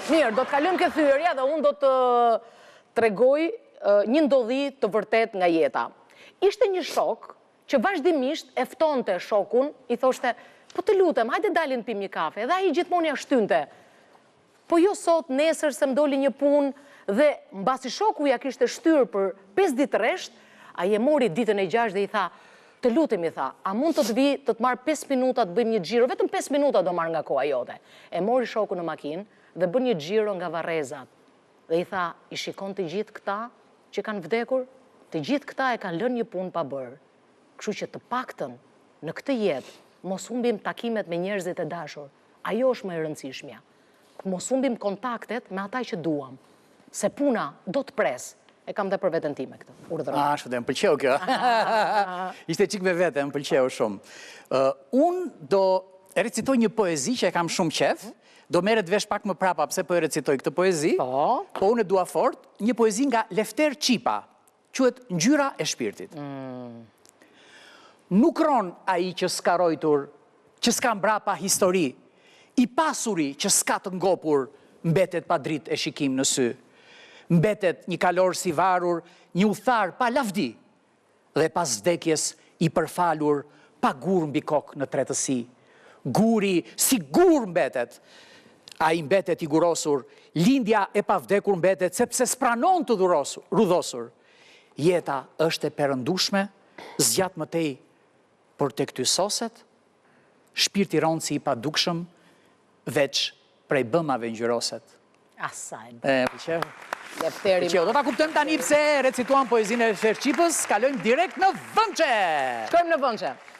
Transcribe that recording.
Mirë, do të kalojmë ke thyerja dhe unë do të tregoj një ndodhi të vërtetë nga jeta. Ishte një shok që vazhdimisht e ftonte shokun, i thoshte, po të lutem, hajde dalim të pimë një kafe. Dhe ai gjithmonë ia shtynte. Po jo sot, nesër se më doli një punë dhe mbasi shoku ia kishte shtyrë për 5 ditë rresht, ai e mori ditën e gjashtë dhe i tha, të lutem i tha, a mund të të vi të të marr 5 minuta të bëjmë një xhiro, vetëm 5 minuta do marr nga koha jote. E mori shoku në makinë dhe bën një xhiro nga varrezat. Dhe i tha, i shikon të gjithë këta që kanë vdekur? Të gjithë këta e kanë lënë një punë pa bërë. Kështu që të paktën në këtë jetë mos humbim takimet me njerëzit e dashur. Ajo është më e rëndësishmja. Mos humbim kontaktet me ata që duam. Se puna do të presë. E kam dhe për veten time këtë. Urdhëro. Ah, ashtu dhe më pëlqeu kjo. Ishte çik me vete, më pëlqeu shumë. Unë do recitoj një poezi që e kam shumë qef, do merret vesh pak më prapa pse po e recitoj këtë poezi. Po. Po unë e dua fort, një poezi nga Lefter Çipa, quhet Ngjyra e shpirtit. Nuk rron ai që s'ka rrojtur, që s'ka mbrapa histori, i pasuri që s'ka të ngopur, mbetet pa dritë e shikim në sy. Mbetet një kalorës i varur, një udhëtar pa lavdi, dhe pas vdekjes i përfalur pa gur mbi kokë në tretësi. Guri si gur mbetet, ai mbetet i gurosur, lindja e pavdekur mbetet sepse s'pranon të rudhosur. Jeta është e perëndueshme, zgjat më tej, por tek ty soset, shpirti rron si i padukshëm, veç prej bëmave ngjyroset. Ah, sa e E, pëlqeu. Lefteri Pëlqeu. Do ta kuptojmë tani pse recituam poezinë e Lefter Çipës, kalojmë direkt në vënçe. Shkojmë në vënçe.